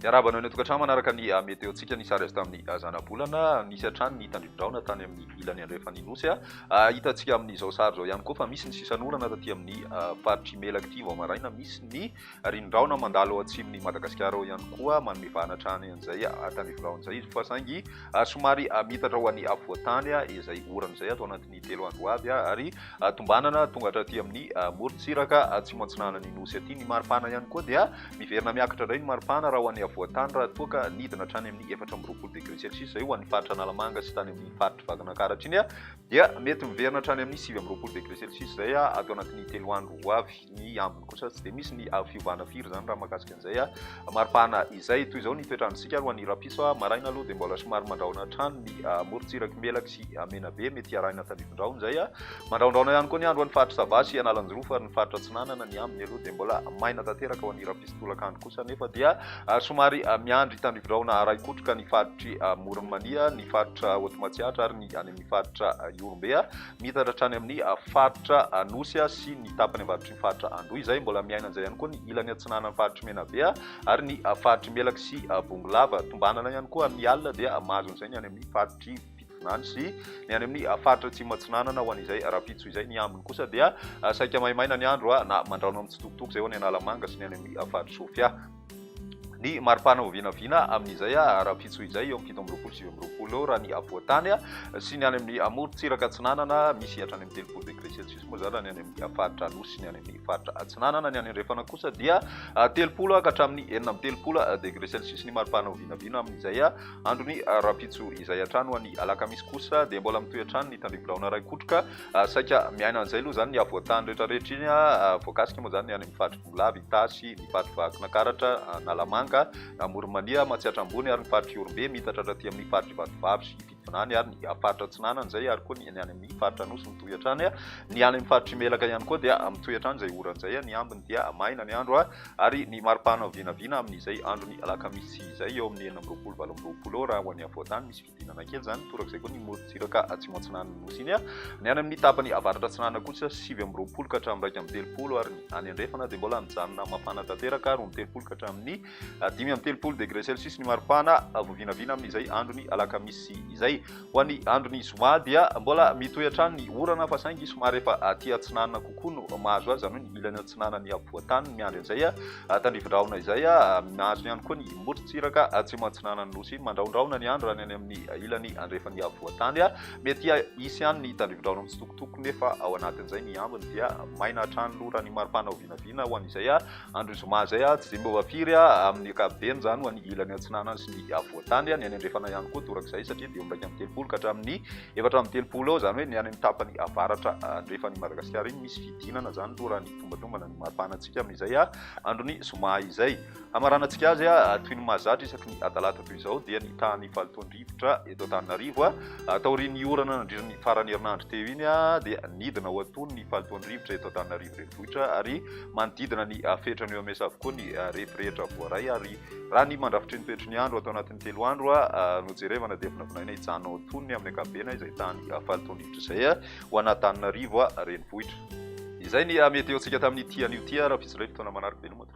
Miarahaba anao any an-tokantrano manaraka ny météo-ntsika. Ny sary azo tamin'ny zanabolana, nisy hatrany ny tandrivindrahona tany amin'ny ilany andrefan'ny Nosy. Hitantsika amin'izao sary izao ihany koa fa misy ny sisan'orana taty amin'ny faritr'i Melaky ity vao maraina. Misy ny rinindrahona mandalo ao atsimon'i Madagasikara ao ihany koa, manome vahana hatrany an'izay tandrivindrahona izay izy fa saingy somary miitatra ho an'ny afovoan-tany izay orana izay ato anatin'ny 3 andro ho avy ary tombanana tonga hatraty amin'ny morontsiraka atsimo atsinanan'ny Nosy aty. Ny maripana ihany koa dia miverina miakatra indray ny maripana raha ho an'ny afovoan-tany raha toa ka nidina hatrany amin'ny 24 degré celsius izay ho an'ny faritra Analamanga sy tany amin'ny faritr'i Vakinankaratra iny dia mety miverina hatrany amin'ny 29 degré celsius izay ato anatin'ny 3 andro ho avy. Ny ambiny kosa tsy dia misy ny fiovana firy izany raha mahakasika an'izay maripana izay. Toy izao ny toetr'androntsika ary ho an'ny rahampitso maraina aloha dia mbola somary mandrahona hatrany ny morontsirak'i Melaky sy Menabe, mety harahina tandrifin-drahona izay. Mandrahondrahona ihany koa ny andro ho an'ny faritra Sava sy Analanjirofo ary ny faritra Atsinanana. Ny ambiny aloha dia mbola maina tanteraka ho an'ny rahampitso tolakandro kosa anefa dia somary miandry tandrifin-drahona arahi-kotroka ny faritr'i Amoron'i Mania, ny faritra Haute Matsiatra ary ny any amin'ny faritra Ihorombe. Miitatra hatrany amin'ny faritra Anosy sy ny tapany avaratry ny faritra Androy izay mbola miaina an'izay ihany koa ny ilany atsinanan'ny faritr'i Menabe ary ny faritr'i Melaky sy Bongolava. Tombanana ihany koa amin'ny alina dia mahazo an'izay ny any amin'ny faritr'i Fitovinany sy ny any amin'ny faritra Atsimo Atsinanana ho an'izay rahampitso izay. Ny ambiny kosa dia saika maimaina ny andro na mandrahona mitsitokotoko izay ho any Analamanga sy ny any amin'ny faritr'i Sofia. Ny maripana ho vinavina amin'izay rahampitso izay eo amin'ny 27 29 eo raha ny afovoan-tany sy ny any amin'ny amorontsiraka atsinanana, misy hatrany amin'ny 30 degré celsius moa izany raha ny any amin'ny faritra Anosy sy ny any amin'ny faritra Atsinanana. Ny any andrefana kosa dia 30 ka hatramin'ny 36 degré celsius ny maripana ho vinavina amin'izay andron'ny rahampitso izay hatrany. Ho an'ny alakamisy kosa dia mbola mitohy hatrany ny tandrivindrahona iray kotroka, saika miaina an'izay aloha izany ny afovoan-tany rehetrarehetra iny, voakasika moa izany ny any amin'ny faritra Bongolava, Itasy, ny faritr'i Vakinankaratra, Analamanga, Amoron'i-Mania, Matsiatra Ambony ary ny faritr'i Ihorombe, miitatra hatraty amin'ny faritr'i Vatovavy sy Fitovinany ary ny faritra Atsinanana izay ary koa ny any amin'ny faritra Anosy mitohy hatrany. Ny any amin'ny faritr'i Melaka ihany koa dia mitohy hatrany izay orana izay. Ny ambiny dia maina ny andro ary ny maripana vinavina amin'izay andron'ny alakamisy izay eo amin'ny 26 28 eo raha ho an'ny afovoan-tany misy Fihodinana kely izany, torak'izay koa ny morontsiraka atsimo atsinanan'ny Nosy iny. Ny any amin'ny tapany avaratra atsinanana kosa 29 ka hatramin'ny 31 ary ny any andrefana dia mbola mijanona mafana tanteraka 32 ka hatramin'ny 35 degré celsius ny maripana voavinavina amin'izay andron'ny alakamisy izay. Ho an'ny andron'ny zoma dia mbola mitohy hatrany ny orana fa saingy somary efa aty atsinanana kokoa no mahazo azy, izany hoe ny ilany atsinanan'ny afovoan-tany no miandry an'izay. Tandrivindrahona izay, mahazo ihany koa ny morontsiraka atsimo atsinanan'ny Nosy iny. Mandrahondrahona ny andro raha ny any amin'ny ilany andrefan'ny afovoan-tany. Mety hisy ihany ny tandrivindrahona mitsitokotoko nefa ao anatin'izay ny ambiny dia maina hatrany aloha raha ny maripana ho vinavina ho an'izay andro zoma izay. Tsy dia miova firy amin'ny ankapobeny izany ho an'ny ilany atsinanana sy ny afovoan-tany. Ny any andrefana ihany koa torak'izay satria dia eo amin'ny 31 ka hatramin'ny 34 eo, izany hoe ny any amin'ny tapany avaratra andrefan'i Madagasikara iny misy fidinana izany aloha raha ny Tombatombana ny maripanantsika amin'izay andron'ny zoma izay. Hamaranantsika azy toy ny mahazatra isaky ny talata toy izao dia ny tahan'ny fahalotoan-drivotra eto Antananarivo. Taorian'ny orana nandritra ny faran'ny herinandro teo iny dia nidina ho antonony ny fahalotoan-drivotra eto Antananarivo renivohitra ary manodidina ny fetran'ny OMS avokoa ny refy rehetra voaray ary raha ny mandrafitry ny toetry ny andro ato anatin'ny 3 andro no jerevana dia vinavinaina hijanona ho antonony amin'ny ankapobeny izay tahan'ny fahalotoan-drivotra izay. ho an'Antananarivo renivohitra. Izay ny météo-ntsika tamin'ity anio ity, rahampitso indray fotoana manaraka. Veloma tompoko.